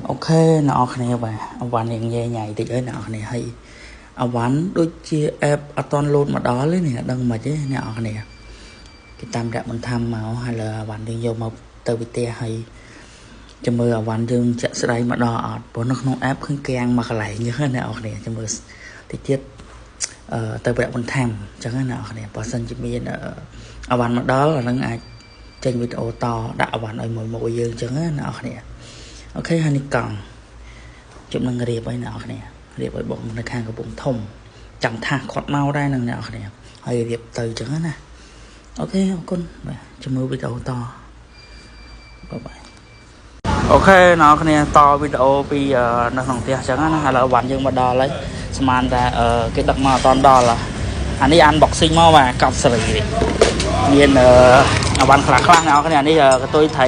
OK អ្នកនរគ្នាបាទអវ៉ាន់រៀងញ៉ៃញ៉ៃតិចអើយអ្នកនរគ្នាហើយអវ៉ាន់ដូចជា app អត់តន់លោតមកដល់ទេនេះអត់ដឹងមិនទេអ្នកនរគ្នាគេតាមរយៈបន្ថែមមកហើយលើអវ៉ាន់យើងយកមកទៅវិទ្យាហើយចាំមើលអវ៉ាន់យើងចាក់ស្ដែងមកដល់អត់ព្រោះនៅក្នុង app ឃើញកាំងមកកន្លែងអញ្ចឹងណាអ្នកនរគ្នាចាំមើលតិចទៀតអឺទៅប្រាក់បន្ថែមអញ្ចឹងណាអ្នកនរគ្នាបើសិនជាមានអវ៉ាន់មកដល់អាហ្នឹងអាចចេញវីដេអូតដាក់អវ៉ាន់ឲ្យមួយមួយយើងអញ្ចឹងណាអ្នកនរគ្នា OK ហើយនេះកង់ជុំនឹងរៀបឲ្យអ្នកនរគ្នារៀបឲ្យបងនៅខាងកំពង់ធំចាំថាសគាត់មកដែរនឹងអ្នកនរគ្នាហើយរៀបទៅអញ្ចឹងណា OK អរគុណបាទចាំមើលវីដេអូត bye bye OK អ្នកនរគ្នាតវីដេអូពីនៅក្នុងផ្ទះអញ្ចឹងណាឥឡូវវ៉ាន់យើងមកដល់ហើយស្មានតែគេដឹកមកអត់តដល់អានេះ unboxing មកបាទកប់សេរីនេះមានអវ៉ាន់ខ្លះខ្លះអ្នកនរគ្នាអានេះកតុយថៃ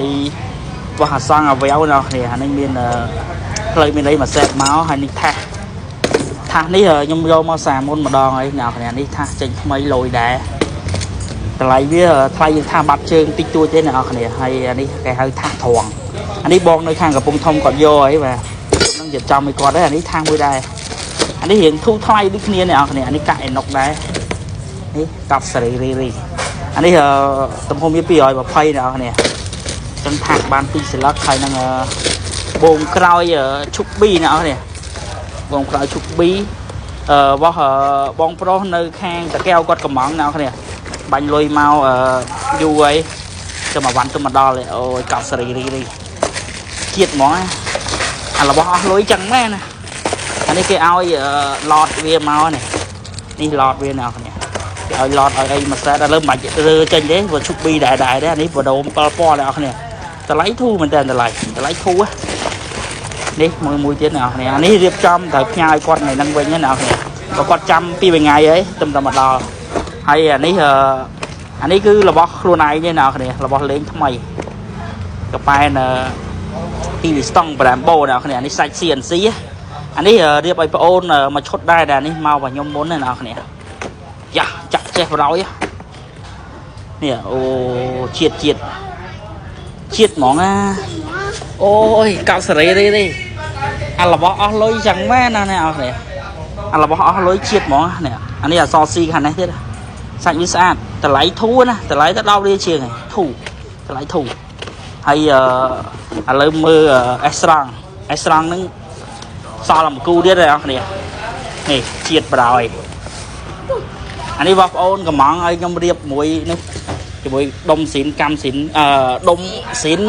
វោះអាសង់អាវែវអ្នកនរគ្នាអានេះមានផ្លូវមានអីមួយសេតមកហើយនេះថាសថាសនេះខ្ញុំយកមកសាមុនម្ដងហើយអ្នកនរគ្នានេះថាសចេញថ្មីលយដែរតម្លៃវាថ្លៃយើងថាសបាត់ជើងតិចតួចទេអ្នកនរគ្នាហើយអានេះគេហៅថាសត្រង់អានេះបងនៅខាងកំពង់ធំគាត់យកហើយបាទនឹងរៀបចំឲ្យគាត់ដែរអានេះថាសមួយដែរអានេះរៀងធូរថ្លៃដូចគ្នាអ្នកនរគ្នាអានេះកាក់អេណុកដែរនេះកប់សេរីរីរីអានេះទំហំវា220អ្នកនរគ្នាចឹងថាសបាន2ស្លឹកហើយនឹងបងក្រោយឈុកប៊ីអ្នកនរគ្នាបងក្រោយឈុកប៊ីអឺរបស់បងប្រុសនៅខាងតាកែវគាត់កំងអ្នកនរគ្នាបាញ់លុយមកយូរហើយចាំមួយវ៉ាន់ទៅមកដល់អូយកប់សេរីរីរីជាតិហ្មងអារបស់អស់លុយចឹងមែនណាអានេះគេឲ្យឡតវាមកនេះនេះឡតវាអ្នកនរគ្នាគេឲ្យឡតឲ្យអីមួយសែតឥឡូវមិនបាច់រើចេញទេព្រោះឈុកប៊ីដែរដែរទេអានេះបដូរ7000អ្នកនរគ្នាតម្លៃធូរមែនតើតម្លៃតម្លៃធូរនេះមួយមួយទៀតអ្នកនរគ្នាអានេះរៀបចំត្រូវផ្ញើឲ្យគាត់ថ្ងៃហ្នឹងវិញណាអ្នកនរគ្នាបើគាត់ចាំពីរថ្ងៃហើយទំតែមកដល់ហើយអានេះអានេះគឺរបស់ខ្លួនឯងទេអ្នកនរគ្នារបស់លេងថ្មីកប៉ែនទីលីស្តង់ Brembo អ្នកនរគ្នាអានេះសាច់ CNC អានេះរៀបឲ្យប្អូនមួយឈុតដែរតែអានេះមករបស់ខ្ញុំមុនណាអ្នកនរគ្នាយ៉ាចាក់ចេះបរោយនេះអូជាតិជាតិជាតិហ្មងណាអូយកោសេរីរីរីអារបស់អស់លុយចឹងមែនណាអ្នកនរគ្នាអារបស់អស់លុយជាតិហ្មងនេះអានេះអសរស៊ីខាងនេះទៀតសាច់វាស្អាតតម្លៃធូរណាតម្លៃទៅ10រៀលជាងហើយធូរតម្លៃធូរហើយឥឡូវមើលអេស្រង់អេស្រង់ហ្នឹងសល់តែមួយគូទៀតទេអ្នកនរគ្នានេះជាតិបរោយអានេះបងប្អូនកំងឲ្យខ្ញុំរៀបមួយនេះជាមួយដុំស៊ីនកម្មស៊ីនអឺដុំស៊ីន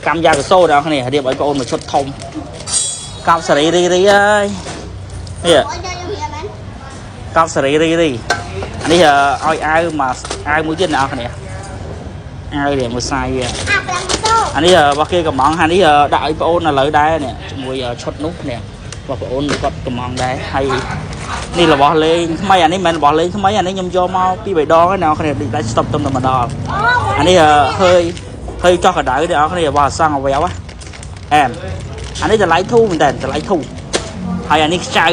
កម្មយ៉ាកសូអ្នកនរគ្នារៀបឲ្យបងប្អូនមួយឈុតធំកប់សេរីរីរីហើយនេះ អូយខ្ញុំរៀបបាន កប់សេរីរីរីនេះឲ្យអាវមកអាវមួយទៀតអ្នកនរគ្នាអាវនេះមួយសាយវា អាប្រាំងតូ អានេះរបស់គេកំងអានេះដាក់ឲ្យបងអូនឥឡូវដែរនេះជាមួយឈុតនោះនេះបងប្អូនគាត់កំងដែរហើយនេះរបស់លេងថ្មីអានេះមិនមែនរបស់លេងថ្មីអានេះខ្ញុំយកមកពីរបីដងហើយអ្នកនរគ្នាដាច់ stop ទៅតែមកដល់អានេះហើយហើយចោះកដៅអ្នកនរគ្នារបស់អសង្ឃអវែវអែមអានេះតម្លៃធូរមែនតើតម្លៃធូរហើយអានេះខ្ចៅ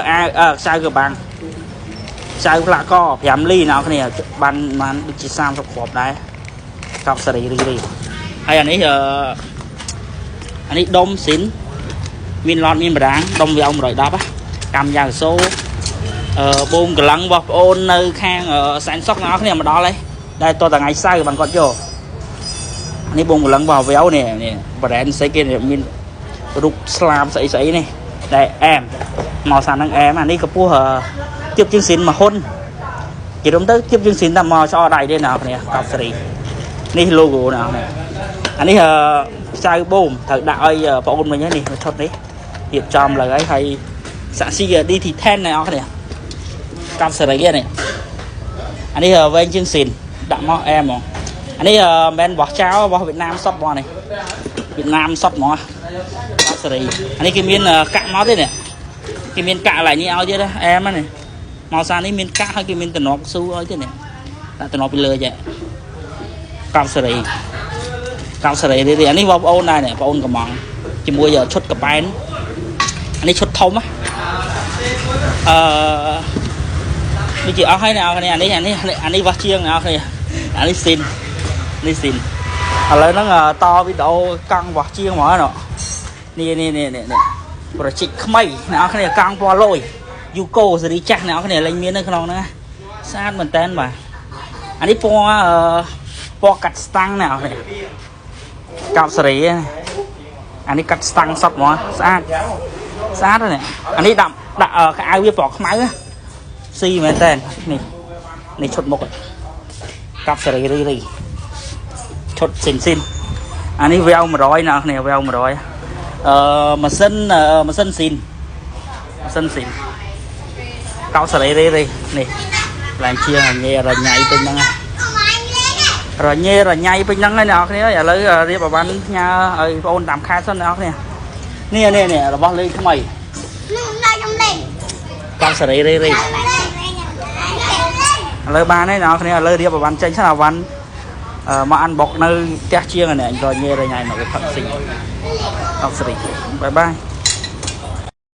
អាខ្ចៅកបាំងខ្ចៅផ្លាកក5លីអ្នកនរគ្នាបានបានដូចជា30គ្រាប់ដែរកប់សេរីរីរីហើយអានេះអឺអានេះដុំស៊ីនមានឡតមានបារាំងដុំវា110កម្មយ៉ាងសូអឺបូមកលឹងរបស់ប្អូននៅខាងសែនសុកអ្នកនរគ្នាមកដល់ហើយដែលតតែថ្ងៃសៅរ៍បានគាត់យកនេះបូមកលឹងរបស់វែវនេះនេះ brand ស្អីគេមានរូបស្លាបស្អីស្អីនេះដែលអែមមកសាហ្នឹងអែមអានេះកម្ពស់ទៀបជាងស៊ីនមួយហ៊ុននិយាយរំទៅទៀបជាងស៊ីនតែមកឆ្អដៃទេអ្នកនរគ្នាកប់សេរីនេះ logo អ្នកនរគ្នាអានេះខ្ចៅបូមត្រូវដាក់ឲ្យបងអូនវិញហើយនេះឈុតនេះរៀបចំលើហើយហើយសាក់ស៊ី DT10 អ្នកនរគ្នាកប់សេរីនេះអានេះវែងជាងស៊ីនដាក់មកអែមហ្មងអានេះមិនមែនរបស់ចៅរបស់វៀតណាមសុតហ្មងនេះវៀតណាមសុតហ្មងកប់សេរីអានេះគេមានកាក់មកទេនេះគេមានកាក់កន្លែងនេះឲ្យទៀតអែមហ្នឹងមកសានេះមានកាក់ហើយគេមានតំណប់ស៊ូឲ្យទៀតនេះដាក់តំណប់ពីលើចេះកប់សេរីកប់សេរីនេះអានេះបងប្អូនដែរនេះបងប្អូនកំងជាមួយឈុតកប៉ែនអានេះឈុតធំណាអឺដូចជាអស់ហើយអ្នកនរគ្នាអានេះអានេះអានេះវាស់ជាងអ្នកនរគ្នាអានេះស៊ីននេះស៊ីនឥឡូវហ្នឹងតវីដេអូកង់វាស់ជាងហ្មងណ៎ នេះនេះនេះនេះនេះប្រជាថ្មីអ្នកនរគ្នាកង់ពណ៌លយយូកូសេរីចាស់អ្នកនរគ្នាលែងមាននៅក្នុងហ្នឹងស្អាតមែនតើបាទអានេះពណ៌អឺពណ៌កាត់ស្តាំងអ្នកនរគ្នាកោបសេរីអានេះកាត់ស្តាំងសតហ្មងស្អាតស្អាតហ្នឹងអានេះដាក់ដាក់កៅអៅវាពណ៌ខ្មៅស៊ីមែនតើនេះនេះឈុតមុខកប់សេរីរីរីឈុតស៊ីនស៊ីនអានេះវែវ100អ្នកគ្នាវែវ100អឺម៉ាស៊ីនម៉ាស៊ីនស៊ីនម៉ាស៊ីនស៊ីនកោសេរីរីរីនេះឡើងជាងញ៉ែរញ៉ៃពេញហ្នឹងរញ៉េរញ៉ៃពេញហ្នឹងហើយអ្នកគ្នាឥឡូវរៀបអវ៉ាន់ផ្ញើឲ្យបងអូនតាមខេត្តសិនអ្នកគ្នានេះនេះនេះរបស់លេងថ្មី នឹងដល់ខ្ញុំលេង កោសេរីរីរីឥឡូវបានហើយអ្នកគ្នាឥឡូវរៀបអវ៉ាន់ចេញសិនអវ៉ាន់មកអានបុកនៅផ្ទះជាងនេះរញ៉េរញ៉ៃមកវាផឹកស៊ីអត់ស្រីបាយបាយ។